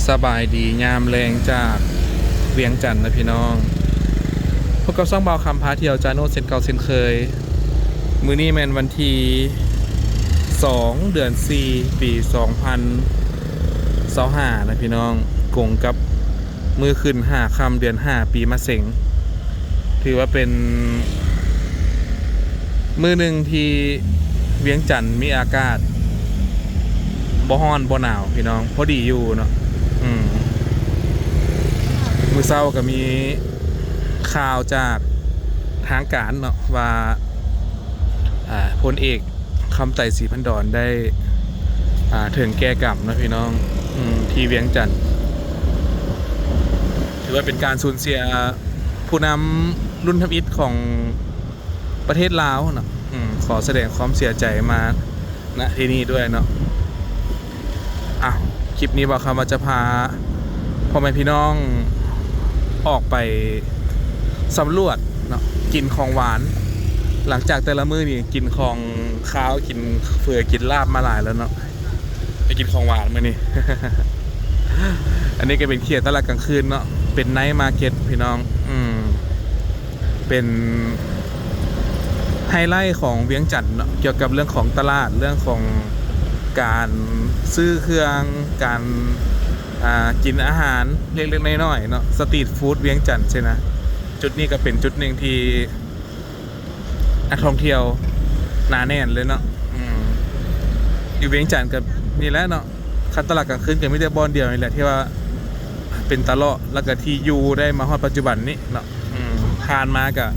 ສະບາຍດີຍາມແລງຈາກວຽງຈັນນະພີ່ນ້ອງ. ພົບກັບຊ່ອງບ່າວຄຳພາທ່ຽວຈາໂນດເຊັ່ນເກົ່າເຊັ່ນເຄີຍ. ມື້ນີ້ແມ່ນວັນທີສອງ ເດືອນສີ່ ປີສອງພັນຊາວຫ້ານະພີ່ນ້ອງ, ກົງກັບມື້ຂຶ້ນຫ້າຄ່ຳເດືອນຫ້າ ປີມະເສັງ. ຖືວ່າເປັນມື້ໜຶ່ງທີ່ວຽງຈັນມີອາກາດບໍ່ຮ້ອນບໍ່ໜາວພີ່ນ້ອງ, ພໍດີຢູ່ເນາະ. ອືມ ມື້ເຊົ້າກໍມີຂ່າວຈາກທາງການເນາະ ວ່າ ອ່າ ພົນເອກ ຄຳໄຕ ສີພັນດອນ ໄດ້ ອ່າ ເຖິງແກ່ກຳເນາະພີ່ນ້ອງ, ອືມ ທີ່ວຽງຈັນ. ຖືວ່າເປັນການສູນເສຍຜູ້ນຳລຸ້ນທຳອິດຂອງປະເທດລາວເນາະ. ອືມ ຂໍສະແດງຄວາມເສຍໃຈມາ ນະທີ່ນີ້ດ້ວຍເນາະ. ອ່ະ ຄລິບນີ້ບ່າວຄຳວ່າຈະພາພໍ່ແມ່ພີ່ນ້ອງອອກໄປສຳຫຼວດເນາະ, ກິນຂອງຫວານ. ຫຼັງຈາກແຕ່ລະມື້ນີ້ກິນຂອງຄາວ, ກິນເຝີ, ກິນລາບມາຫຼາຍແລ້ວເນາະ, ໄປກິນຂອງຫວານມື້ນີ້. ອັນນີ້ກໍເປັນເຂດຕະຫຼາດກາງຄືນເນາະ, ເປັນໄນມາເກັດພີ່ນ້ອງ. ອືມ ເປັນໄຮໄລຂອງວຽງຈັນເນາະ, ກ່ຽວກັບເລື່ອງຂອງຕະຫຼາດ, ເລື່ອງຂອງການຊື້ເຄື່ອງ, ການ ອ່າ ກິນອາຫານເລັກໆນ້ອຍໆເນາະ, ສະຕຣີດຟູດວຽງຈັນຊີ້ນະ. ຈຸດນີ້ກໍເປັນຈຸດໜຶ່ງທີ່ນັກທ່ອງທ່ຽວໜາແໜ້ນເລີຍເນາະ. ອືມ ຢູ່ວຽງຈັນກໍນີ້ແຫຼະເນາະ, ຄັນຕະຫຼາດກາງຄືນກໍມີແຕ່ບ່ອນດຽວນີ້ແຫຼະທີ່ວ່າເປັນຕາເລາະ ແລ້ວກໍທີ່ຢູ່ໄດ້ມາຮອດປັດຈຸບັນນີ້ເນາະ. ອືມ ຜ່ານມາກະ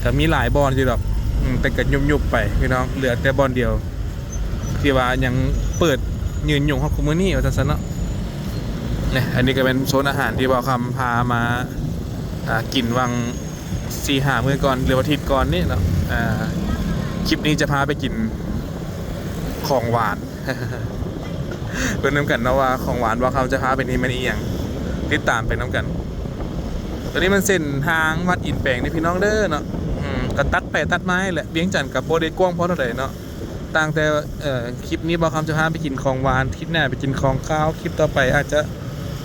ກະມີຫຼາຍບ່ອນຢູ່ດອກ, ອືມ ແຕ່ກະຍຸບໆໄປພີ່ນ້ອງ, ເຫຼືອແຕ່ບ່ອນດຽວທີ່ວ່າຍັງເປີດຍືນຍົງຮອດຄູ່ມື້ນີ້ວ່າຊັ້ນຊະເນາະ. ນີ້ ອັນນີ້ກະແມ່ນໂຊນອາຫານທີ່ບ່າວຄຳພາມາ ອ່າ ກິນຫວ່າງສີ່ຫ້າມື້ກ່ອນ ຫຼືວ່າອາທິດກ່ອນນີ້ເນາະ. ອ່າ ຄລິບນີ້ຈະພາໄປກິນຂອງຫວານ ເບິ່ງນຳກັນເນາະວ່າຂອງຫວານບ່າວຄຳຈະພາໄປນີ້ແມ່ນອີ່ຫຍັງ, ຕິດຕາມໄປນຳກັນ. ຕົວນີ້ມັນເສັ້ນທາງວັດອິນແປງເດີພີ່ນ້ອງເດີເນາະ. ອືມ ກໍຕັດໄປຕັດມານີ້ແຫຼະ, ວຽງຈັນກໍບໍ່ໄດ້ກວ້າງພໍເທົ່າໃດເນາະ. ຕ່າງແຕ່ ເອີ ຄລິບນີ້ບ່າວຄຳຈະພາໄປກິນຂອງຫວານ, ຄລິບໜ້າໄປກິນຂອງຄາວ, ຄລິບຕໍ່ໄປອາດຈະ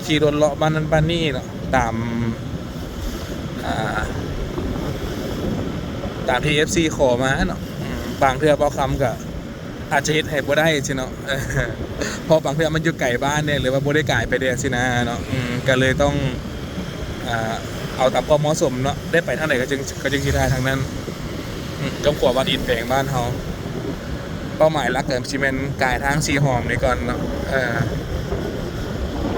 ຂີ່ລົດເລາະບ້ານນັ້ນບ້ານນີ້ເນາະ, ຕາມ ອ່າ ຕາມທີ່ເອັຟຊີຂໍມາເນາະ. ອືມ ບາງເທື່ອບ່າວຄຳກໍ ອາດຈະເຮັດໃຫ້ບໍ່ໄດ້ຊີ້ເນາະ, ເພາະບາງເທື່ອມັນຢູ່ໄກບ້ານແດ່ ຫຼືວ່າບໍ່ໄດ້ກາຍໄປແດ່ຊີ້ນະເນາະ. ອືມ ກໍເລີຍຕ້ອງ ອ່າ ເອົາຕາມຄວາມເໝາະສົມເນາະ, ໄດ້ໄປທາງໃດກໍຈຶ່ງ ກໍຈຶ່ງຊິຖ່າຍທາງນັ້ນ. ອືມ ຈອມຂວັນອິນແປງບ້ານເຮົາ, ເປົ້າໝາຍຫຼັກກໍຊິແມ່ນກາຍທາງສີຫອມນີ້ກ່ອນເນາະ. ເອີ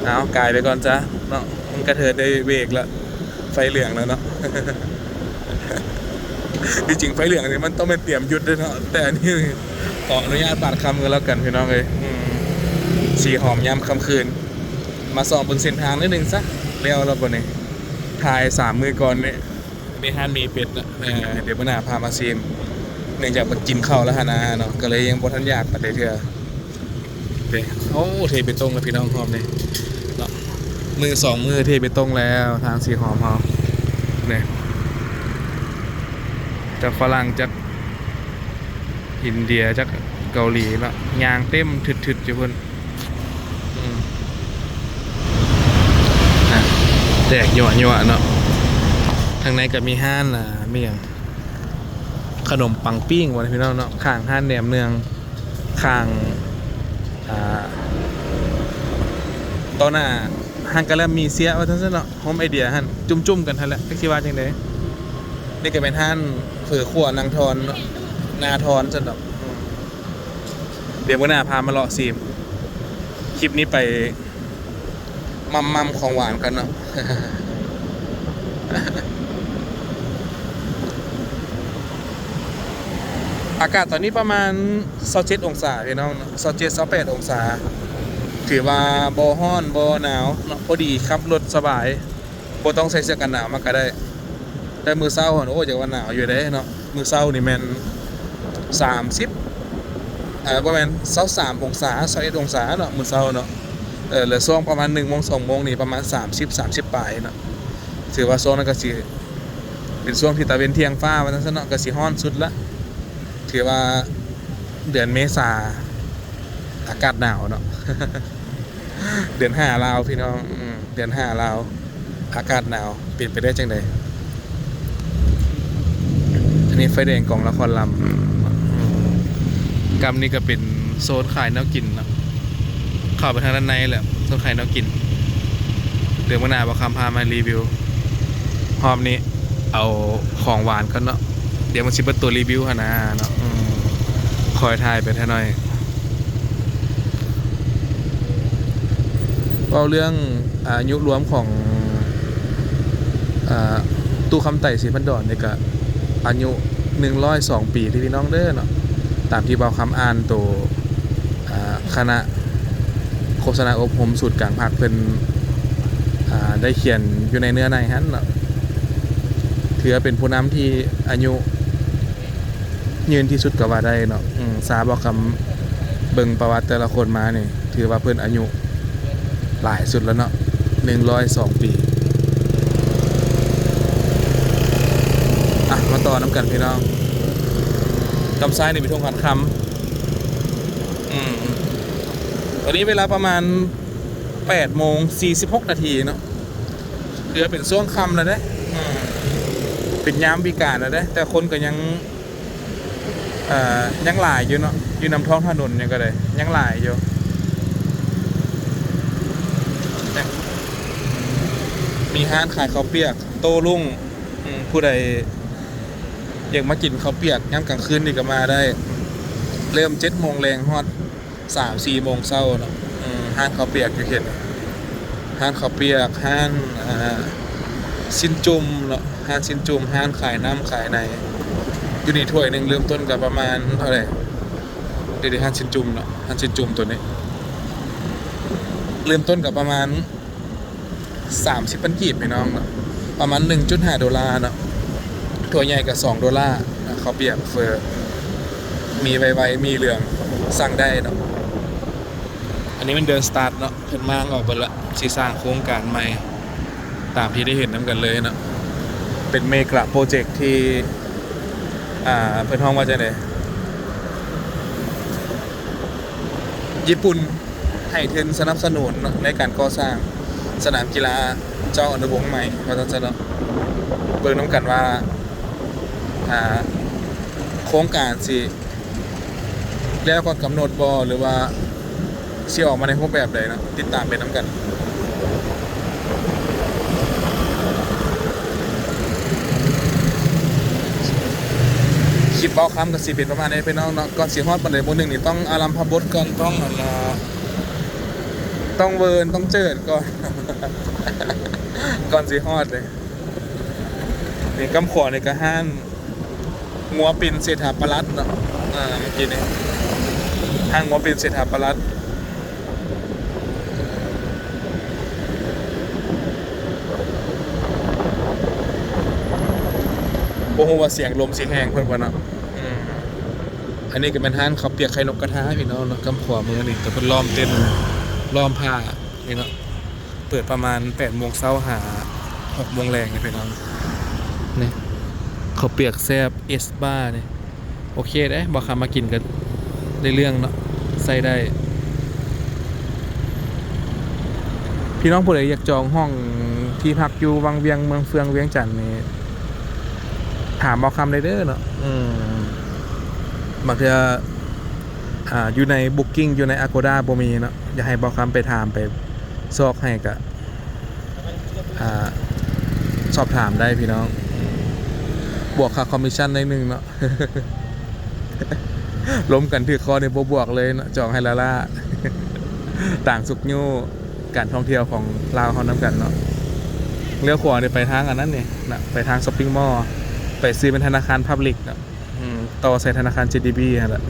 ເອົາ ກາຍໄປກ່ອນຊະເນາະ, ມັນກະເທີໄດ້ເບຣກລະ ໄຟເຫຼືອງແລ້ວເນາະ. ທີ່ຈິງໄຟເຫຼືອງນີ້ມັນຕ້ອງແມ່ນຕຽມຢຸດເດ້ເນາະ, ແຕ່ອັນນີ້ຂໍອະນຸຍາດບາດຄຳກໍແລ້ວກັນພີ່ນ້ອງເອີຍ. ອືມ ສີຫອມຍາມຄ່ຳຄືນ, ມາສ່ອງເບິ່ງເສັ້ນທາງໜ້ອຍໜຶ່ງຊະ. ແລ້ວລະບໍ່ນີ້ ຖ່າຍສາມມື້ກ່ອນນີ້, ມີຮ້ານໝີເປັດນະ. ເອີ ດຽວມື້ໜ້າພາມາຊີມ, ເນື່ອງຈາກວ່າກິນເຂົ້າແລ້ວຫັ້ນນະເນາະ, ກໍເລີຍຍັງບໍ່ທັນຢາກປານໃດເທື່ອ. ເດ້ ໂອ້ ເທເບຕົງແລ້ວພີ່ນ້ອງຮອບນີ້ເນາະ, ມື້ສອງມື້ເທເບຕົງແລ້ວ ທາງສີຫອມເຮົານີ້. ຈັກຝຣັ່ງ ຈັກອິນເດຍ ຈັກເກົາຫຼີເນາະ, ຍ່າງເຕັມທຶດໆຢູ່ພຸ້ນ. ອືມ ນະ ແຕກຍົວະໆເນາະ. ທາງໃນກໍມີຮ້ານ ອ່າ ມີຫຍັງ ຂະໜົມປັງປີ້ງວ່າພີ່ນ້ອງເນາະ, ຂ້າງຮ້ານແໜມເນືອງ ຂ້າງ ອ່າ ຕໍ່ໜ້າຮ້ານກະແລັມໝີ່ເຊຍວ່າຊັ້ນຊະເນາະ, ໂຮມໄອເດຍຫັ້ນ ຈຸ້ມໆກັນຫັ້ນແຫຼະ ຈັກຊິວ່າຈັ່ງໃດ. ນີ້ກໍແມ່ນຮ້ານເຝີຂົ້ວນາງທອນເນາະ, ນາທອນຊັ້ນດອກ. ອືມ ດຽວມື້ໜ້າພາມາເລາະຊີມ. ຄລິບນີ້ໄປ ໝ່ຳໆຂອງຫວານກ່ອນເນາະ. ອາກາດຕອນນີ້ປະມານຊາວເຈັດອົງສາພີ່ນ້ອງເນາະ, ຊາວເຈັດ ຊາວແປດອົງສາ, ຖືວ່າບໍ່ຮ້ອນບໍ່ໜາວເນາະ, ພໍດີຂັບລົດສະບາຍ ບໍ່ຕ້ອງໃສ່ເສື້ອກັນໜາວມາກະໄດ້. ແຕ່ມື້ເຊົ້າຫັ້ນ ໂອ້ ຢາກວ່າໜາວຢູ່ເດ້ເນາະ, ມື້ເຊົ້ານີ້ແມ່ນສາມສິບ ເອີ ບໍ່ແມ່ນ ຊາວສາມອົງສາ ຊາວເອັດອົງສາເນາະ ມື້ເຊົ້າເນາະ. ເອີ ແລ້ວຊ່ວງປະມານໜຶ່ງໂມງ ສອງໂມງນີ້ປະມານສາມສິບ ສາມສິບປາຍເນາະ, ຖືວ່າຊ່ວງນັ້ນກໍຊິເປັນຊ່ວງທີ່ຕາເວັນທ່ຽງຟ້າວ່າຊັ້ນຊະເນາະ, ກໍຊິຮ້ອນສຸດລະ. ຖືວ່າເດືອນເມສາອາກາດໜາວເນາະ. ເດືອນຫ້າລາວພີ່ນ້ອງ ອືມ ເດືອນຫ້າລາວ ອາກາດໜາວ ເປັນໄປໄດ້ຈັ່ງໃດ? ອັນນີ້ໄຟແດງກອງລະຄອນລຳ ກຳນີ້ກໍເປັນໂຊນຂາຍແນວກິນເນາະ ເຂົ້າໄປທາງດ້ານໃນແຫຼະ ໂຊນຂາຍແນວກິນ. ດຽວມື້ໜ້າບ່າວຄຳພາມາຣີວິວ ຮອບນີ້ເອົາຂອງຫວານກ່ອນເນາະ ດຽວມັນຊິເບິດໂຕຣີວິວຫັ້ນນາເນາະ ອືມ ຄ່ອຍຖ່າຍໄປເທື່ອໜ້ອຍ. ເວົ້າເລື່ອງອາຍຸລວມຂອງ ອາ ຕູ້ຄຳໄຕ ສີພັນດອນນີ້ກະອາຍຸໜຶ່ງຮ້ອຍສອງປີເດີພີ່ນ້ອງເດີເນາະ ຕາມທີ່ບ່າວຄຳອ່ານໂຕ ອາ ຄະນະໂຄສະນາອົບຮົມສູນກາງພັກເພິ່ນ ອາ ໄດ້ຂຽນຢູ່ໃນເນື້ອໃນຫັ້ນເນາະ ຖືວ່າເປັນຜູ້ນຳທີ່ອາຍຸ ຍືນທີ່ສຸດກໍວ່າໄດ້ເນາະ ອືມ ຊາບ່າວຄຳເບິ່ງປະຫວັດແຕ່ລະຄົນມານີ້ ຖືວ່າເພິ່ນອາຍຸຫຼາຍສຸດແລ້ວເນາະ ໜຶ່ງຮ້ອຍສອງປີ. ອ່ະ ມາຕໍ່ນຳກັນພີ່ນ້ອງ ກຳຊ້າຍນີ້ມີທົ່ງຄຳ ອືມ ຕອນນີ້ເວລາປະມານແປດໂມງສີ່ສິບຫົກນາທີເນາະ ຖືວ່າເປັນຊ່ວງຄ່ຳແລ້ວເດ້ ອືມ ເປັນຍາມວິການແລ້ວເດ້ ແຕ່ຄົນກໍຍັງ ເອີ ຍັງຫຼາຍຢູ່ເນາະ ຢູ່ນຳທ້ອງຖະໜົນຫຍັງກໍໄດ້ ຍັງຫຼາຍຢູ່. ມີຮ້ານຂາຍເຂົ້າປຽກ ໂຕ້ລຸ້ງ ອືມ ຜູ້ໃດຢາກມາກິນເຂົ້າປຽກຍາມກາງຄືນນີ້ກໍມາໄດ້ ເລີ່ມເຈັດໂມງແລງຮອດ ສາມສີ່ໂມງເຊົ້າເນາະ ອືມ ຮ້ານເຂົ້າປຽກຢູ່ເຂດ ຮ້ານເຂົ້າປຽກ ຮ້ານ ອ່າ ຊີ້ນຈຸ່ມເນາະ ຮ້ານຊີ້ນຈຸ່ມ ຮ້ານຂາຍນ້ຳຂາຍໃນ ຢູ່ນີ້ຖ້ວຍໜຶ່ງເລີ່ມຕົ້ນກໍປະມານເທົ່າໃດ? ເດ ຮ້ານຊີ້ນຈຸ່ມເນາະ ຮ້ານຊີ້ນຈຸ່ມໂຕນີ້ ເລີ່ມຕົ້ນກໍປະມານ ສາມສິບພັນກີບພີ່ນ້ອງເນາະ ປະມານໜຶ່ງຈຸດຫ້າໂດລາເນາະ ຖ້ວຍໃຫຍ່ກໍສອງໂດລາ ເຂົ້າປຽກເຝີ ມີໄວໆ ມີເຫຼືອ ສັ່ງໄດ້ເນາະ. ອັນນີ້ແມ່ນເດີນສະຕາດເນາະ ເພິ່ນມ້າງອອກເບິດລະ ຊິສ້າງໂຄງການໃໝ່ ຕາມທີ່ໄດ້ເຫັນນຳກັນເລີຍເນາະ ເປັນເມກາໂປຣເຈັກທີ່ ອ່າ ເພິ່ນຮ້ອງວ່າຈັ່ງໃດ? ຍີ່ປຸ່ນໃຫ້ທຶນສະໜັບສະໜູນເນາະ ໃນການກໍ່ສ້າງສະໜາມກິລາເຈົ້າອະນຸວົງໃໝ່ ວ່າຊັ້ນຊະເນາະ. ເບິ່ງນຳກັນວ່າ ອ່າ ໂຄງການຊິແລ້ວກ່ອນກຳນົດບໍ່ ຫຼືວ່າຊິອອກມາໃນຮູບແບບໃດເນາະ ຕິດຕາມໄປນຳກັນ. ຄລິບເວົ້າຄຳກໍຊິເປັນປະມານນີ້ພີ່ນ້ອງເນາະ. ກ່ອນຊິຮອດບັນໄດໝູ່ໜຶ່ງນີ້ ຕ້ອງອາລຳພະບົດກ່ອນ ຕ້ອງ ອັນນ່າ ຕ້ອງເວີນ ຕ້ອງເຈີດກ່ອນ ກ່ອນຊິຮອດເດ້. ນີ້ ກ້ຳຂວານີ້ກໍຮ້ານ ງົວປິ່ນເສດຖາປະລັດເນາະ ອ່າ ເມື່ອກີ້ນີ້ ຮ້ານງົວປິ່ນເສດຖາປະລັດ ບໍ່ຮູ້ວ່າສຽງລົມສຽງແຮງເພິ່ນບໍ່ເນາະ. ອືມ ອັນນີ້ກໍແມ່ນຮ້ານເຂົ້າປຽກໄຂ່ນົກກະທາພີ່ນ້ອງເນາະ ກ້ຳຂວາມືນີ້ ແຕ່ເພິ່ນລ້ອມເຕັນ ລ້ອມຜ້ານີ້ເນາະ. ເປີດປະມານແປດໂມງເຊົ້າຫາຫົກໂມງແລງນີ້ພີ່ນ້ອງ. ນີ້ ເຂົ້າປຽກແຊບເອສບານີ້ ໂອເຄເດ້ ບ່າວຄຳມາກິນກໍໄດ້ເລື່ອງເນາະ ໃຊ້ໄດ້. ພີ່ນ້ອງຜູ້ໃດຢາກຈອງຫ້ອງທີ່ພັກຢູ່ວັງວຽງ ເມືອງເຟືອງ ວຽງຈັນນີ້ ຖາມບ່າວຄຳໄດ້ເດີເນາະ. ອືມ ບາງເທື່ອ ອ່າ ຢູ່ໃນບຸກກິ້ງ ຢູ່ໃນອາໂກດາບໍ່ມີເນາະ ຢາກໃຫ້ບ່າວຄຳໄປຖາມ ໄປຊອກໃຫ້ກະ ອ່າ ສອບຖາມໄດ້ພີ່ນ້ອງ ບວກຄ່າຄອມມິດຊັນໜ້ອຍໜຶ່ງເນາະ. ລົມກັນຖືກຄໍນີ້ບໍ່ບວກເລີຍເນາະ ຈອງໃຫ້ລ້າໆ ຕ່າງຊຸກຍູ້ການທ່ອງທ່ຽວຂອງລາວເຮົານຳກັນເນາະ. ລ້ຽວຂວານີ້ໄປທາງອັນນັ້ນນີ້ນະ ໄປທາງຊັອບປິງມໍ ໄປຊື່ແມ່ນທະນາຄານພັບລິກເນາະ. ອືມ ຕໍ່ໃສ່ທະນາຄານເຈດີບີຫັ້ນແຫຼະ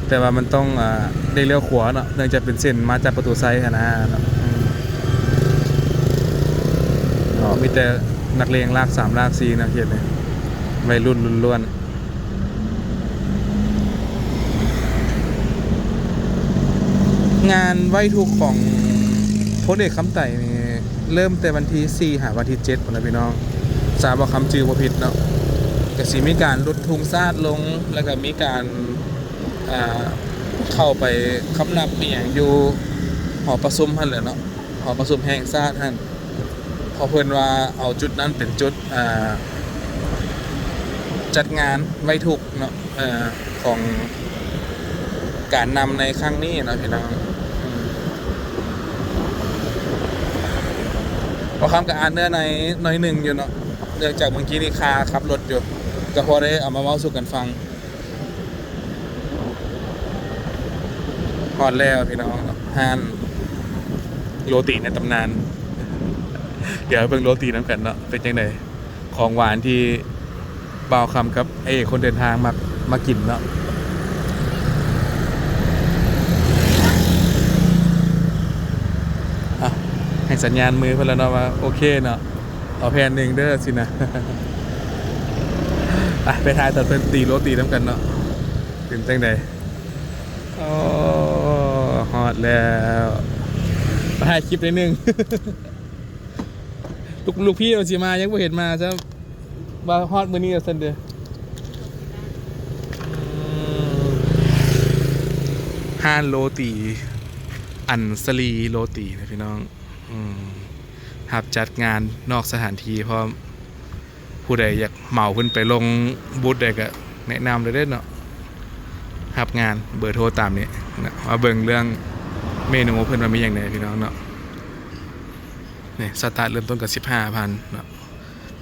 ແຕ່ວ່າມັນຕ້ອງ ອ່າ ໄດ້ລ້ຽວຂວາເນາະ ເນື່ອງຈາກເປັນເສັ້ນມາຈາກປະຕູໄຊຫັ້ນນາເນາະ. ອືມ ເນາະ ມີແຕ່ນັກເລງລາກສາມລາກສີ່ເນາະ ເຂດນີ້ ໄວລຸ້ນລ້ວນໆ. ງານໄວ້ທຸກຂອງພົນເອກຄຳໄຕນີ້ ເລີ່ມແຕ່ວັນທີສີ່ຫາວັນທີເຈັດພຸ້ນນະພີ່ນ້ອງ. ຊາວບໍ່ຄຳຈື່ບໍ່ຜິດເນາະ ກະຊິມີການຫຼຸດທຸງຊາດລົງ ແລ້ວກະມີການ ອ່າ ເຂົ້າໄປຄຳນັບອີ່ຫຍັງຢູ່ ຫໍປະຊຸມຫັ້ນແຫຼະເນາະ, ຫໍປະຊຸມແຫ່ງຊາດຫັ້ນ ເພາະເພິ່ນວ່າເອົາຈຸດນັ້ນເປັນຈຸດ ອ່າ ຈັດງານໄວ້ທຸກເນາະ ເອີ ຂອງການນຳໃນຄັ້ງນີ້ເນາະພີ່ນ້ອງ. ອືມ ບ່າວຄຳກໍອ່ານເນື້ອໃນໜ້ອຍໜຶ່ງຢູ່ເນາະ, ເນື່ອງຈາກເມື່ອກີ້ນີ້ຄາຂັບລົດຢູ່ ກໍພໍໄດ້ເອົາມາເວົ້າສູ່ກັນຟັງ. ຮອດແລ້ວພີ່ນ້ອງເນາະ, ຮ້ານໂຣຕີໃນຕຳນານ. ດຽວເບິ່ງໂຣຕີນຳກັນເນາະ ເປັນຈັ່ງໃດ? ຂອງຫວານທີ່ບ່າວຄຳກັບອ້າຍເອກຄົນເດີນທາງມັກມາກິນເນາະ. ອ່ະ ໃຫ້ສັນຍານມືເພິ່ນແລ້ວເນາະວ່າໂອເຄເນາະ, ເອົາແຜ່ນໜຶ່ງເດີຊີ້ນະ. ໄປ ໄປຖ່າຍຕອນເພິ່ນຕີໂຣຕີນຳກັນເນາະ ເປັນຈັ່ງໃດ? ໂອ້ ຮອດແລ້ວ ມາຖ່າຍຄລິບໜ້ອຍໜຶ່ງ. ລູກ ລູກພີ່ວ່າຊິມາ ຍັງບໍ່ເຫັນມາຊ້ຳ, ວ່າຮອດມື້ນີ້ວ່າຊັ້ນເດີ້. ອືມ ຮ້ານໂຣຕີ ອັນສະລີໂຣຕີນະພີ່ນ້ອງ. ອືມ ຮັບຈັດງານນອກສະຖານທີ່ພ້ອມ. ຜູ້ໃດຢາກເໝົາເພິ່ນໄປລົງບູດໃດກໍແນະນຳເລີຍເດີ້ເນາະ, ຮັບງານ. ເບີໂທຕາມນີ້ນະ, ມາເບິ່ງເລື່ອງເມນູເພິ່ນວ່າມີຫຍັງແດ່ພີ່ນ້ອງເນາະ. ນີ້ ສະຕາດເລີ່ມຕົ້ນກໍສິບຫ້າພັນເນາະ,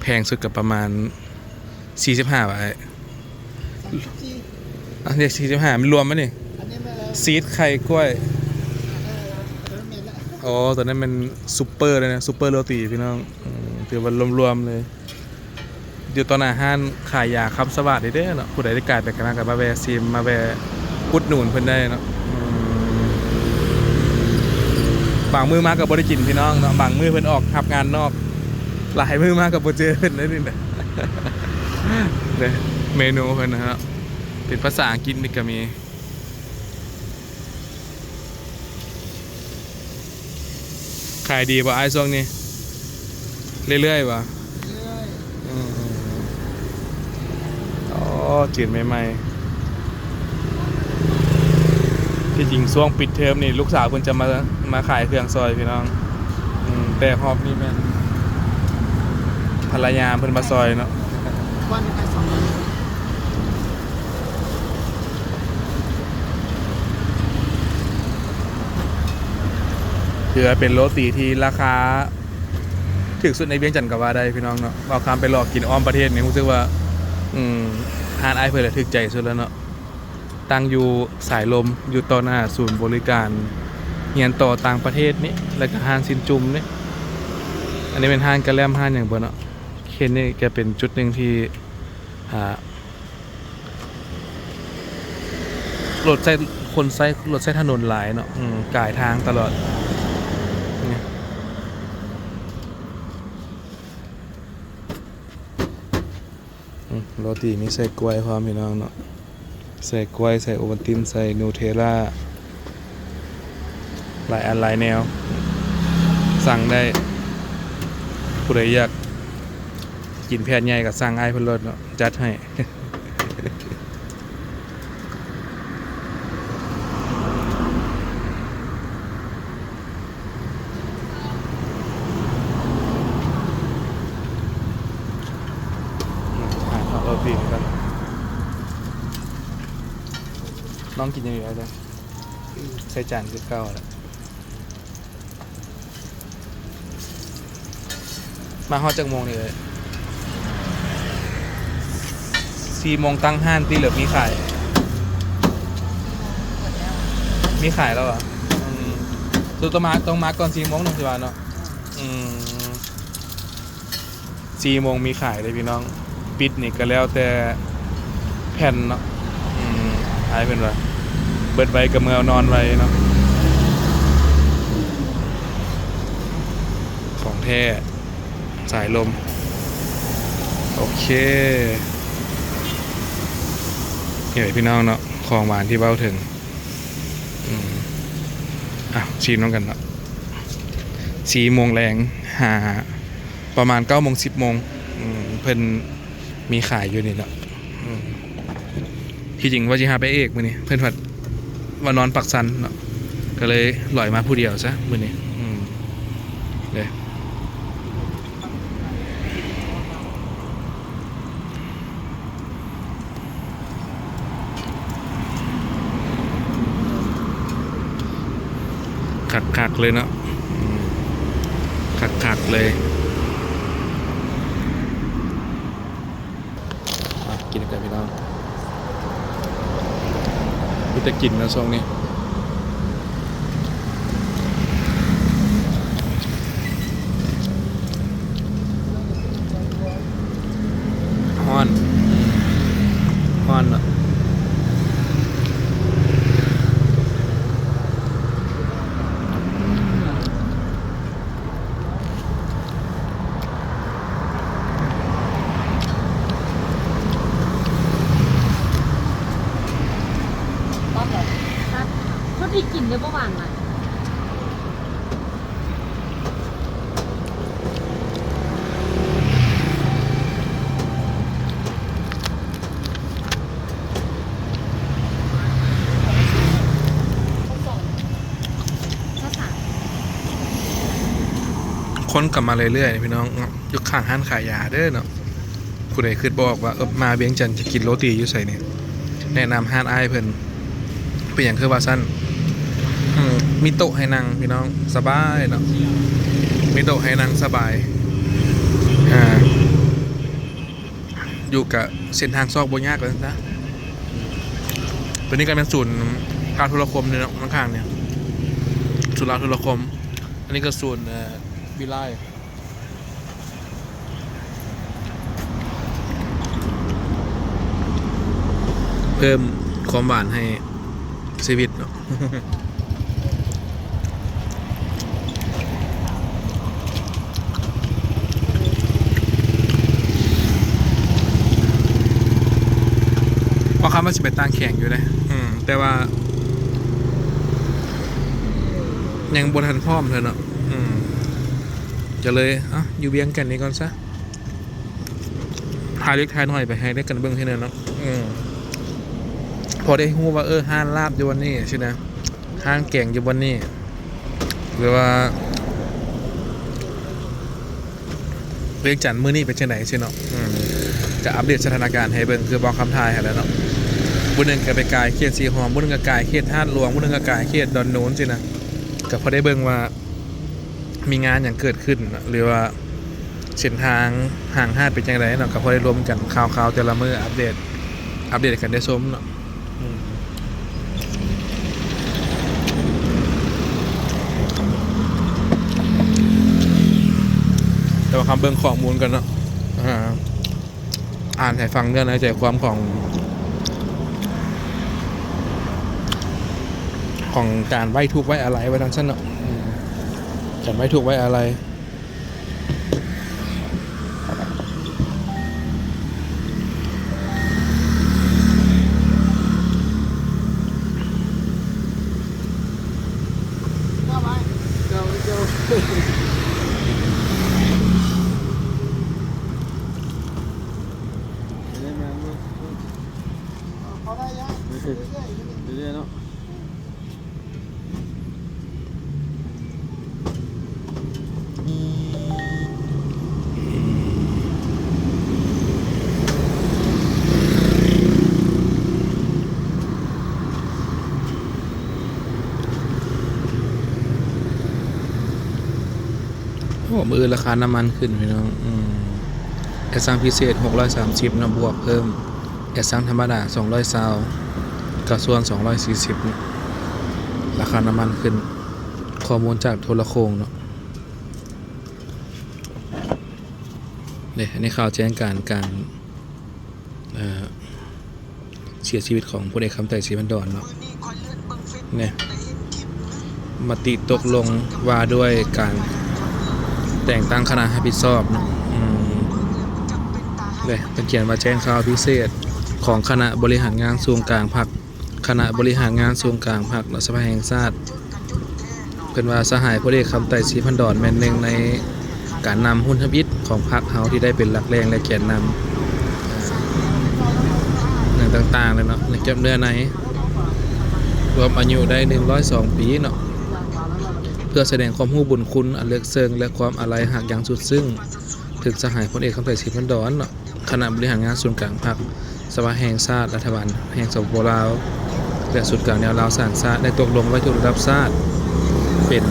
ແພງສຸດກໍປະມານສີ່ສິບຫ້າບາດ. ອ່ະ ເລກສີ່ສິບຫ້າ ມັນລວມບໍ່ນີ້? ຊີສ ໄຂ່ ກ້ວຍ. ອໍ ຕົວນັ້ນແມ່ນຊຸບເປີເລີຍນະ, ຊຸບເປີໂຣຕີພີ່ນ້ອງ. ອືມ ຖືວ່າລວມໆເລີຍ. ຢູ່ຕໍ່ໜ້າຮ້ານຂາຍຢາຄຳສະຫວາດນີ້ເດ້ເນາະ, ຜູ້ໃດໄດ້ກາຍໄປກາຍມາກໍມາແວ່ຊິມ ມາແວ່ອຸດໜູນເພິ່ນໄດ້ເນາະ. ອືມ ບາງມື້ມາກໍບໍ່ໄດ້ກິນພີ່ນ້ອງເນາະ, ບາງມື້ເພິ່ນອອກຮັບງານນອກ, ຫຼາຍມື້ມາກໍບໍ່ເຈີເພິ່ນເລີຍນີ້ນະ. ເດ້ ເມນູເພິ່ນນະເນາະ ເປັນພາສາອັງກິດນີ້ກໍມີ. ຂາຍດີບໍ່ອ້າຍຊ່ວງນີ້? ເລື້ອຍໆບໍ່? ເລື້ອຍໆ. ອືມ ອໍ ຈືນໃໝ່ໆ. ທີ່ຈິງຊ່ວງປິດເທີມນີ້ ລູກສາວເພິ່ນຈະມາ ມາຂາຍເຄື່ອງຊ່ອຍພີ່ນ້ອງ. ອືມ ແຕ່ຮອບນີ້ແມ່ນພັນລະຍາເພິ່ນມາຊ່ອຍເນາະ. ຖືວ່າເປັນໂຣຕີທີ່ລາຄາຖືກສຸດໃນວຽງຈັນກໍວ່າໄດ້ພີ່ນ້ອງເນາະ. ເວົ້າຄຳໄປເລາະກິນອ້ອມປະເທດນີ້ ຮູ້ສຶກວ່າ ອືມ ຮ້ານອ້າຍເພິ່ນລະຖືກໃຈສຸດແລ້ວເນາະ. ຕັ້ງຢູ່ສາຍລົມ ຢູ່ຕໍ່ໜ້າສູນບໍລິການຮຽນຕໍ່ຕ່າງປະເທດນີ້ ແລ້ວກໍຮ້ານຊິນຈຸ່ມນີ້. ອັນນີ້ແມ່ນຮ້ານກະແລັມ ຮ້ານຫຍັງບໍ່ເນາະ. ເຂດນີ້ກໍເປັນຈຸດໜຶ່ງທີ່ ອ່າ ລົດໃຊ້ ຄົນໃຊ້ ລົດໃຊ້ຖະໜົນຫຼາຍເນາະ. ອືມ ກາຍທາງຕະຫຼອດນີ້. ອືມ ໂຣຕີມີໃສ່ກ້ວຍພ້ອມພີ່ນ້ອງເນາະ, ໃສ່ກ້ວຍ ໃສ່ໂອວັນຕິນ ໃສ່ນູເທລລາ ຫຼາຍອັນຫຼາຍແນວ ສັ່ງໄດ້. ຜູ້ໃດຢາກກິນແຜ່ນໃຫຍ່ກໍສັ່ງອ້າຍເພິ່ນໂລດເນາະ ຈັດໃຫ້. ອືມ ຫາເຂົ້າໂຣຕີກ່ອນ. ນ້ອງກິນຫຍັງຢູ່ອາຈານ? ໃສ່ຈານຄືເກົ່າແຫຼະ. ມາຮອດຈັກໂມງນີ້ເອີຍ? ສີ່ໂມງຕັ້ງຮ້ານຕິ ຫຼືມີຂາຍ? ມີຂາຍແລ້ວຫວາ? ອືມ ຄືຕ້ອງມາ ຕ້ອງມາກ່ອນສີ່ໂມງເນາະ ຊິວ່າເນາະ. ອືມ ສີ່ໂມງມີຂາຍເດ້ພີ່ນ້ອງ. ປິດນີ້ກໍແລ້ວແຕ່ແຜ່ນເນາະ. ອືມ ອ້າຍເພິ່ນວ່າເບິດໄວກໍເມືອນອນໄວເນາະ. ຂອງແທ້ ສາຍລົມ. ໂອເຄ ນີ້ແຫຼະພີ່ນ້ອງເນາະ ຂອງຫວານທີ່ເວົ້າເຖິງ. ອືມ ອ່ະ ຊີມນຳກັນເນາະ. ສີ່ໂມງແລງ ຫາ ປະມານເກົ້າໂມງ ສິບໂມງ ອືມ ເພິ່ນມີຂາຍຢູ່ນີ້ເນາະ. ອືມ ທີ່ຈິງວ່າຊິຫາໄປເອກມື້ນີ້ ເພິ່ນພັດວ່ານອນປາກຊັນເນາະ. ກໍເລີຍລອຍມາຜູ້ດຽວຊະມື້ນີ້. ອືມ ເດ້ ຄັກໆເລີຍເນາະ. ອືມ ຄັກໆເລີຍ. ມາກິນນຳກັນພີ່ນ້ອງ. ມີແຕ່ກິນເນາະຊ່ວງນີ້. ຮ້ອນ ຮ້ອນເນາະ. ຕັດ ພໍດີກິນເດ້ ບໍ່ຫວານຫຼາຍ. ຄົນກໍມາເລື້ອຍໆ ພີ່ນ້ອງເນາະ ຢູ່ຂ້າງຮ້ານຂາຍຢາເດີເນາະ. ຜູ້ໃດຄິດບໍ່ອອກວ່າ ເອີ ມາວຽງຈັນຈະກິນໂຣຕີຢູ່ໃສນີ້ ແນະນຳຮ້ານອ້າຍເພິ່ນ. ເປັນຫຍັງຄືວ່າຊັ້ນ? ອືມ ມີໂຕະໃຫ້ນັ່ງພີ່ນ້ອງ ສະບາຍເນາະ ມີໂຕະໃຫ້ນັ່ງສະບາຍ. ອ່າ ຢູ່ກະເສັ້ນທາງຊອກບໍ່ຍາກວ່າຊັ້ນຊະ. ຕົວນີ້ກໍແມ່ນສູນລາວໂທລະຄົມເດ້ເນາະ ຂ້າງໆນີ້ ສູນລາວໂທລະຄົມ. ອັນນີ້ກໍສູນ ເອີ ວີໄລ ເພີ່ມຄວາມຫວານໃຫ້ຊີວິດເນາະ. ວ່າຄຳວ່າຊິໄປຕ່າງແຂວງຢູ່ເດ້ ອືມ ແຕ່ວ່າຍັງບໍ່ທັນພ້ອມເທື່ອເນາະ. ອືມ ກໍເລີຍ ເອົ້າ ຢູ່ວຽງຈັນນີ້ກ່ອນຊະ. ຖ່າຍເລັກຖ່າຍໜ້ອຍໄປໃຫ້ໄດ້ກັນເບິ່ງເທື່ອໜຶ່ງເນາະ. ອືມ ພໍໄດ້ຮູ້ວ່າ ເອີ ຮ້ານລາບຢູ່ບ່ອນນີ້ຊີ້ນະ ຮ້ານແກງຢູ່ບ່ອນນີ້ ຫຼືວ່າວຽງຈັນມື້ນີ້ເປັນຈັ່ງໃດຊີ້ເນາະ. ອືມ ກະອັບເດດສະຖານະການໃຫ້ເບິ່ງ ຄືບ່າວຄຳຖ່າຍຫັ້ນແຫຼະເນາະ. ມື້ໜຶ່ງກະໄປກາຍເຂດສີຫອມ ມື້ໜຶ່ງກະກາຍເຂດທາດຫຼວງ ມື້ໜຶ່ງກະກາຍເຂດດອນໂນນຊີ້ນະ. ກະພໍໄດ້ເບິ່ງວ່າ ມີງານຫຍັງເກີດຂຶ້ນ ຫຼືວ່າເສັ້ນທາງຫ້າງຫາດເປັນຈັ່ງໃດເນາະ ກໍພໍໄດ້ລົມກັນຂ່າວໆແຕ່ລະມື້ ອັບເດດ ອັບເດດໃຫ້ກັນໄດ້ຊົມເນາະ. ອືມ ແຕ່ວ່າຄຳເບິ່ງຂໍ້ມູນກັນເນາະ ອ່າ ອ່ານໃຫ້ຟັງເນື້ອໃນໃຈຄວາມຂອງ ຂອງການໄວ້ທຸກໄວ້ອາໄລວ່າຊັ້ນຊະເນາະ. ອືມ ການໄວ້ທຸກໄວ້ອາໄລ. ເລື້ອຍໆເນາະ. ໂອ້ ມື້ອື່ນລາຄານ້ຳມັນຂຶ້ນພີ່ນ້ອງ. ອືມ ແອັດຊັງພິເສດຫົກຮ້ອຍສາມສິບເນາະ ບວກເພີ່ມ ແອັດຊັງທຳມະດາສອງຮ້ອຍຊາວ ກໍສ່ວນສອງຮ້ອຍສີ່ສິບ ລາຄານ້ຳມັນຂຶ້ນ. ຂໍ້ມູນຈາກໂທລະໂຄ່ງເນາະ ເດ້. ອັນນີ້ຂ່າວແຈ້ງການ ການ ເອີ ເສຍຊີວິດຂອງພົນເອກ ຄຳໄຕ ສີພັນດອນເນາະ. ນີ້ ມະຕິຕົກລົງວ່າດ້ວຍການແຕ່ງຕັ້ງຄະນະຮັບຜິດຊອບເນາະ. ອືມ ເດ້ ເພິ່ນຂຽນວ່າແຈ້ງຂ່າວພິເສດຂອງຄະນະບໍລິຫານງານສູນກາງພັກ, ຄະນະບໍລິຫານງານສູນກາງພັກ ແລະ ສະພາແຫ່ງຊາດ. ເພິ່ນວ່າສະຫາຍພົນເອກ ຄຳໄຕ ສີພັນດອນ ແມ່ນໜຶ່ງໃນການນຳຮຸ່ນທຳອິດຂອງພັກເຮົາທີ່ໄດ້ເປັນຫຼັກແຫຼ່ງ ແລະ ແກນນຳ ເລື່ອງຕ່າງໆແຫຼະເນາະ ໃນເກັບເນື້ອໃນ ລວມອາຍຸໄດ້ໜຶ່ງຮ້ອຍສອງປີເນາະ. ເພື່ອສະແດງຄວາມຮູ້ບຸນຄຸນອັນເລິກເຊິ່ງ ແລະ ຄວາມອາໄລຮັກຢ່າງສຸດຊຶ້ງ ເຖິງສະຫາຍພົນເອກ ຄຳໄຕ ສີພັນດອນ ເນາະ ຄະນະບໍລິຫານງານສູນກາງພັກ ສະພາແຫ່ງຊາດ ລັດຖະບານແຫ່ງ ສປປ ລາວ ແລະ ສູນກາງແນວລາວສ້າງຊາດ ໄດ້ຕົກລົງໄວ້ທຸກລະດັບຊາດ ເປັນ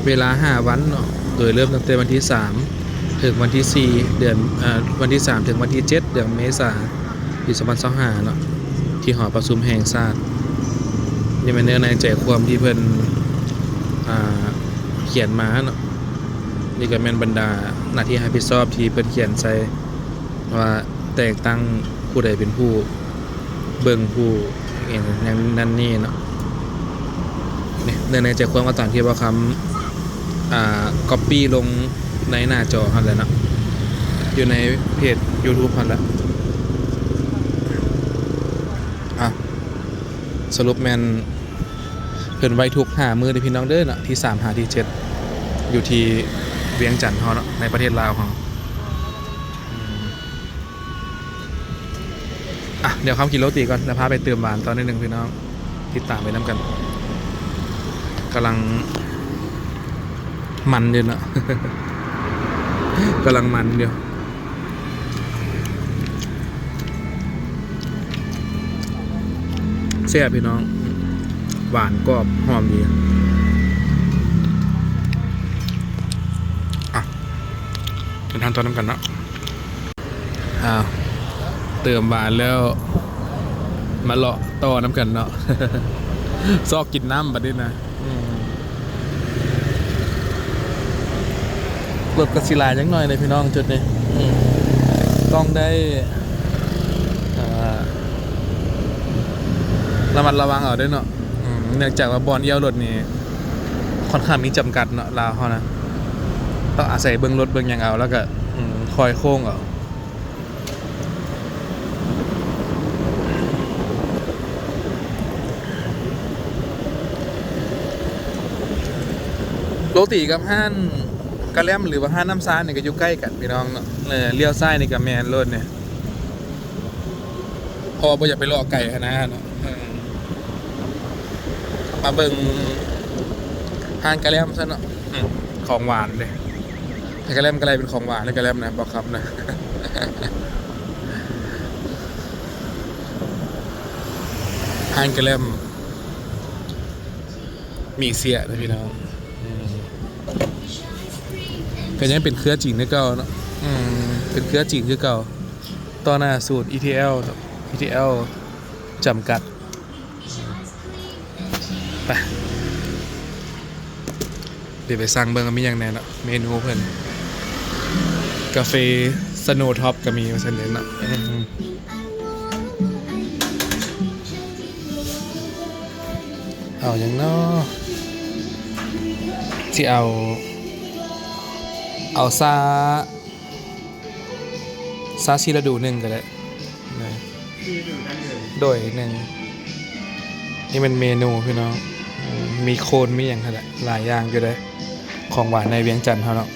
ເວລາຫ້າວັນເນາະ ໂດຍເລີ່ມຕັ້ງແຕ່ວັນທີສາມ ເຖິງວັນທີສີ່ ເດືອນ ເອີ ວັນທີສາມ ເຖິງວັນທີເຈັດ ເດືອນເມສາ ປີສອງພັນຊາວຫ້າເນາະ ທີ່ຫໍປະຊຸມແຫ່ງຊາດ. ນີ້ແມ່ນເນື້ອໃນໃຈຄວາມທີ່ເພິ່ນ ອ່າ ຂຽນມາເນາະ. ນີ້ກໍແມ່ນບັນດາໜ້າທີ່ຮັບຜິດຊອບທີ່ເພິ່ນຂຽນໃສ່ ວ່າແຕ່ງຕັ້ງຜູ້ໃດເປັນຜູ້ເບິ່ງ ຜູ້ຫຍັງນັ້ນນີ້ເນາະ. ນີ້ ເນື້ອໃນໃຈຄວາມກໍຕາມທີ່ບ່າວຄຳ ອ່າ ກັອບປີ້ລົງໃນໜ້າຈໍຫັ້ນແຫຼະເນາະ ຢູ່ໃນເພຈຢູທູບຫັ້ນແຫຼະ. ອ່ະ ສະຫຼຸບແມ່ນ ເພິ່ນໄວ້ທຸກຫ້າມື້ເດີພີ່ນ້ອງເດີເນາະ ທີສາມຫາທີເຈັດ ຢູ່ທີ່ວຽງຈັນເຮົາເນາະ ໃນປະເທດລາວເຮົາ. ອືມ ອ່ະ ດຽວຄຳກິນໂລຕີກ່ອນ ແລ້ວພາໄປເຕີມຫວານຕໍ່ໜ້ອຍໜຶ່ງພີ່ນ້ອງ ຕິດຕາມໄປນຳກັນ. ກຳລັງມັນຢູ່ເນາະ ກຳລັງມັນຢູ່. ແຊບພີ່ນ້ອງ ຫວານກອບຫອມດີ. ອ່ະ ໄປທານຕໍ່ນຳກັນເນາະ. ອ້າວ ເຕີມຫວານແລ້ວ ມາເລາະຕໍ່ນຳກັນເນາະ ຊອກກິນນ້ຳບັດນີ້ນະ. ອືມ ລົດກໍຊິຫຼາຍຈັກໜ້ອຍເດ້ພີ່ນ້ອງ ຈຸດນີ້. ອືມ ຕ້ອງໄດ້ ເອີ ລະມັດລະວັງເອົາເດ້ເນາະ. ອືມ ເນື່ອງຈາກວ່າບ່ອນອ່ຽວລົດນີ້ ຂ້ອນຂ້າງມີຈຳກັດເນາະ ລາວເຮົານະ ຕ້ອງອາໄສເບິ່ງລົດເບິ່ງຫຍັງເອົາ ແລ້ວກໍ ອືມ ຄອຍໂຄ້ງເອົາ. ໂລຕີກັບຮ້ານກະແລັມ ຫຼືວ່າຮ້ານນ້ຳຊານີ້ກໍຢູ່ໃກ້ກັນພີ່ນ້ອງເນາະ. ເອີ ລ້ຽວຊ້າຍນີ້ກໍແມ່ນໂລດນີ້ ເພາະວ່າບໍ່ຢາກໄປເລາະໄກຫັ້ນນະເນາະ. ເອີ ມາເບິ່ງຮ້ານກະແລັມຊະເນາະ. ອືມ ຂອງຫວານເດ້ ໃຫ້ກະແລັມກະໄລເປັນຂອງຫວານໃຫ້ກະແລັມນະ ບໍ່ຄຳນະ. ຮ້ານກະແລັມມີເສຍເດ້ພີ່ນ້ອງ. ອືມ ກໍຍັງເປັນເຄືອຈີນຄືເກົ່າເນາະ. ອືມ ເປັນເຄືອຈີນຄືເກົ່າ ຕໍ່ໜ້າສູນ ອີທີແອລ ເນາະ ອີທີແອລ ຈຳກັດ. ໄປ ດຽວໄປສັ່ງເບິ່ງວ່າມີຫຍັງແດ່ເນາະ ເມນູເພິ່ນ. ກາເຟສະໂນທັອບກໍມີວ່າຊັ້ນເດເນາະ. ເອົາຫຍັງເນາະ ຊິເອົາ ເອົາຊາ ຊາຊີລະດູໜຶ່ງກໍໄດ້. ໂດຍ ໜຶ່ງ ນີ້ແມ່ນເມນູພີ່ນ້ອງ ມີໂຄນ ມີຫຍັງຫັ້ນແຫຼະ ຫຼາຍຢ່າງຢູ່ເດ້ ຂອງຫວານໃນວຽງຈັນເຮົາເນາະ.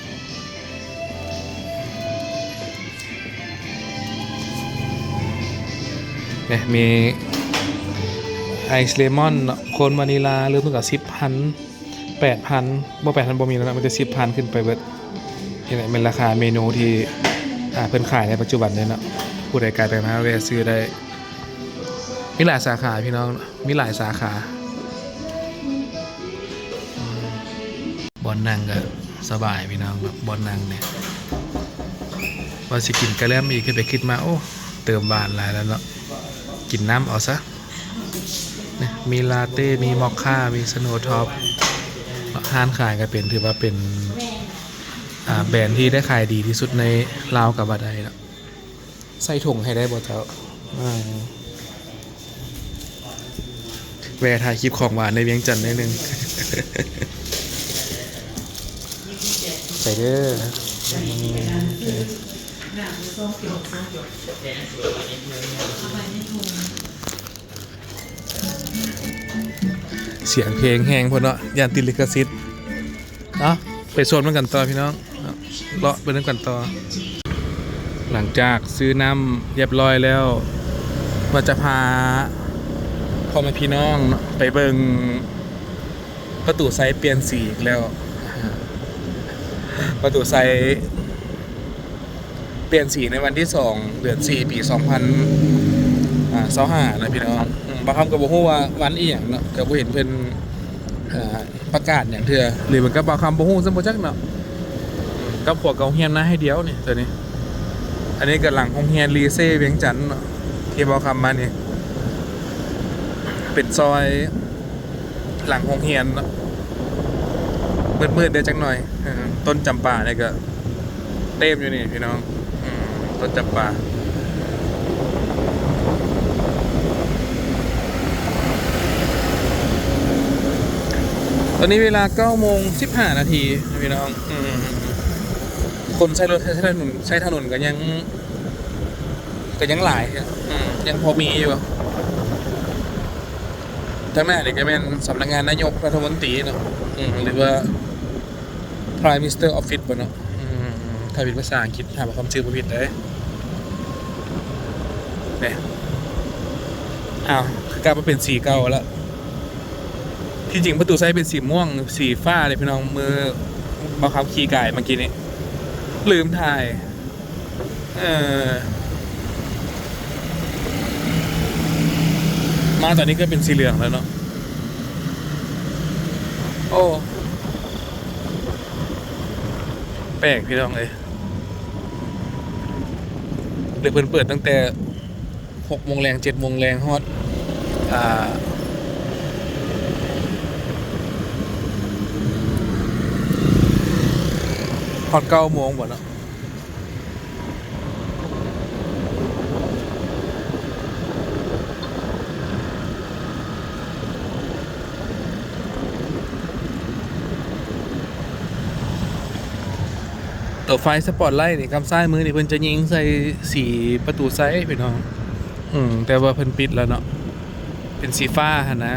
ນີ້ ມີໄອສ໌ເລມອນເນາະ ໂຄນວານິລາ ເລີ່ມຕົ້ນກໍສິບພັນ ແປດພັນ ບໍ່ ແປດພັນບໍ່ມີແລ້ວເນາະ ມີແຕ່ສິບພັນຂຶ້ນໄປເບິດ. ນີ້ແຫຼະແມ່ນລາຄາເມນູທີ່ ອ່າ ເພິ່ນຂາຍໃນປັດຈຸບັນເດ້ເນາະ ຜູ້ໃດກາຍໄປມາແວ່ຊື້ໄດ້. ມີຫຼາຍສາຂາພີ່ນ້ອງ ມີຫຼາຍສາຂາ. ບ່ອນນັ່ງກໍສະບາຍພີ່ນ້ອງເນາະ ບ່ອນນັ່ງນີ້ ວ່າຊິກິນກະແລັມອີກ ຄິດໄປຄິດມາ ໂອ້ ເຕີມຫວານຫຼາຍແລ້ວເນາະ ກິນນ້ຳເອົາຊະ. ນີ້ ມີລາເຕ້ ມີມອກຄາ ມີສະໂນທັອບ. ຮ້ານຂາຍກໍເປັນ ຖືວ່າເປັນ ອ່າ ແບຣນທີ່ໄດ້ຂາຍດີທີ່ສຸດໃນລາວກໍວ່າໄດ້ເນາະ. ໃສ່ຖົງໃຫ້ໄດ້ບໍ່ເຈົ້າ? ອືມ ແວ່ຖ່າຍຄລິບຂອງຫວານໃນວຽງຈັນໜ້ອຍໜຶ່ງ ໃສ່ເດີ. ສຽງເພງແຮງໂພດເນາະ ຢ້ານຕິດລິຂະສິດ. ເອົາ ໄປຊົມນຳກັນຕໍ່ພີ່ນ້ອງ ເນາະ ເລາະໄປນຳກັນຕໍ່. ຫຼັງຈາກຊື້ນ້ຳຮຽບຮ້ອຍແລ້ວ ວ່າຈະພາ ພໍ່ແມ່ພີ່ນ້ອງເນາະ ໄປເບິ່ງປະຕູໄຊປ່ຽນສີອີກແລ້ວ. ປະຕູໄຊປ່ຽນສີໃນວັນທີສອງ ເດືອນສີ່ ປີສອງພັນຊາວຫ້ານະພີ່ນ້ອງ. ອືມ ບ່າວຄຳກໍບໍ່ຮູ້ວ່າວັນອີ່ຫຍັງເນາະ ກໍບໍ່ເຫັນເພິ່ນ ເອີ ປະກາດຫຍັງເທື່ອ ຫຼືມັນກໍບ່າວຄຳບໍ່ຮູ້ຊ້ຳບໍ່ຈັກເນາະ. ກັບຂົວເກົ່າໂຮງຮຽນນາໄຮດຽວນີ້ ຕົວນີ້. ອັນນີ້ກໍຫຼັງໂຮງຮຽນລີເຊວຽງຈັນເນາະ ທີ່ບ່າວຄຳມານີ້ ເປັນຊອຍຫຼັງໂຮງຮຽນເນາະ ມືດໆແດ່ຈັກໜ່ອຍ. ເອີ ຕົ້ນຈຳປານີ້ກໍ ເຕັມຢູ່ນີ້ພີ່ນ້ອງ. ອືມ ຕົ້ນຈຳປາ. ຕອນນີ້ເວລາເກົ້າໂມງສິບຫ້ານາທີພີ່ນ້ອງ. ອືມ ຄົນໃຊ້ລົດໃຊ້ຖະໜົນ ໃຊ້ຖະໜົນກໍຍັງ ກໍຍັງຫຼາຍ. ອືມ ຍັງພໍມີຢູ່. ທາງໜ້ານີ້ກໍແມ່ນສຳນັກງານນາຍົກລັດຖະມົນຕີເນາະ ອືມ ຫຼືວ່າ Prime Minister Office ບໍ່ເນາະ? ອືມ ຖ້າເປັນພາສາອັງກິດ ຖ້າວ່າຄຳຊື່ບໍ່ຜິດເດ້. ນີ້ ອ້າວ ຄືກັບມາເປັນສີເກົ່າລະ. ທີ່ຈິງປະຕູໄຊເປັນສີມ່ວງ ສີຟ້າເດ້ພີ່ນ້ອງ. ມື້ບ່າວຄຳຂີ່ກາຍມາກີ້ນີ້ ລືມຖ່າຍ. ເອີ ມາຕອນນີ້ກໍເປັນສີເຫຼືອງແລ້ວເນາະ. ໂອ້ ແປກພີ່ນ້ອງເອີຍ. ເລີຍເພິ່ນເປີດຕັ້ງແຕ່ຫົກໂມງແລງ ເຈັດໂມງແລງ ຮອດ ອ່າ ຮອດເກົ້າໂມງບໍ່ເນາະ? ໂຕໄຟສະປອດໄລນີ້ ຄຳຊ້າຍມືນີ້ເພິ່ນຈະຍິງໃສ່ສີປະຕູໄຊພີ່ນ້ອງ. ອືມ ແຕ່ວ່າເພິ່ນປິດແລ້ວເນາະ ເປັນສີຟ້າຫັ້ນນາ.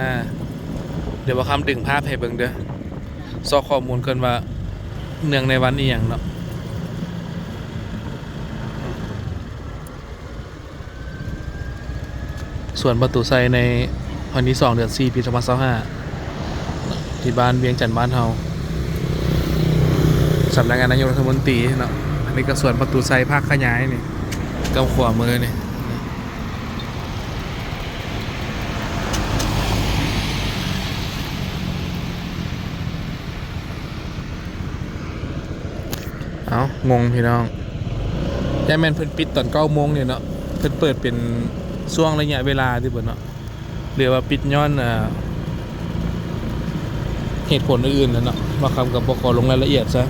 ດຽວບ່າວຄຳດຶງພາບໃຫ້ເບິ່ງເດີ ຊອກຂໍ້ມູນກ່ອນວ່າເນື່ອງໃນວັນອີ່ຫຍັງເນາະ. ສວນປະຕູໄຊໃນວັນທີສອງ ເດືອນສີ່ ປີສອງພັນຊາວຫ້າ ທີ່ບ້ານວຽງຈັນບ້ານເຮົາ ສຳນັກງານນາຍົກລັດຖະມົນຕີເນາະ. ອັນນີ້ກໍສວນປະຕູໄຊພາກຂະຫຍາຍນີ້ ກຳຂວາມືນີ້. ເອົ້າ ງົງພີ່ນ້ອງ ຢ້ານແມ່ນເພິ່ນປິດຕອນເກົ້າໂມງນີ້ເນາະ ເພິ່ນເປີດເປັນຊ່ວງໄລຍະເວລາຕິບໍ່ເນາະ ຫຼືວ່າປິດຍ້ອນ ເອີ ເຫດຜົນອື່ນໆຫັ້ນເນາະ. ບ່າວຄຳກໍບໍ່ຂໍລົງລາຍລະອຽດຊະ.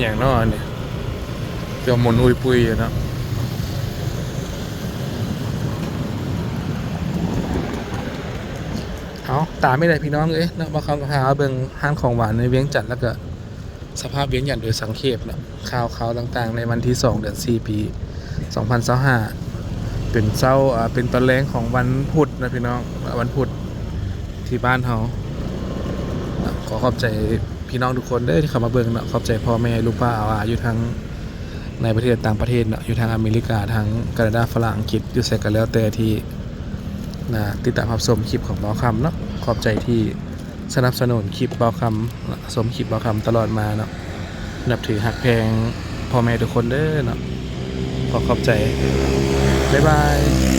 ຫຍັງເນາະອັນນີ້ ຈະໝູນອຸຍປຸຍຢູ່ເນາະ. ເອົາ ຕາມນີ້ແຫຼະພີ່ນ້ອງເອີຍເນາະ ບ່າວຄຳກໍພາມາເບິ່ງຮ້ານຂອງຫວານໃນວຽງຈັນ ແລ້ວກໍ ສະພາບວຽງຈັນໂດຍສັງເຂບເນາະ ຂ່າວຄາວຕ່າງໆ ໃນວັນທີສອງ ເດືອນສີ່ ປີສອງພັນຊາວຫ້າ ເປັນເຊົ້າ ເປັນຕອນແລງຂອງວັນພຸດນະພີ່ນ້ອງ ວັນພຸດທີ່ບ້ານເຮົາ. ຂໍຂອບໃຈພີ່ນ້ອງທຸກຄົນເດີທີ່ເຂົ້າມາເບິ່ງເນາະ ຂອບໃຈພໍ່ແມ່ ລຸງປ້າອາວອາ ຢູ່ທັງໃນປະເທດ ຕ່າງປະເທດເນາະ ຢູ່ທັງອາເມລິກາ ທັງການາດາ ຝຣັ່ງ ອັງກິດ ຢູ່ໃສກໍແລ້ວແຕ່ທີ່ ນະ ຕິດຕາມຮັບຊົມຄລິບຂອງບ່າວຄຳເນາະ. ຂອບໃຈທີ່ສະໜັບສະໜູນຄລິບບ່າວຄຳ ຊົມຄລິບບ່າວຄຳຕະຫຼອດມາເນາະ. ນັບຖືຮັກແພງພໍ່ແມ່ທຸກຄົນເດີເນາະ. ຂໍຂອບໃຈ. ບາຍບາຍ.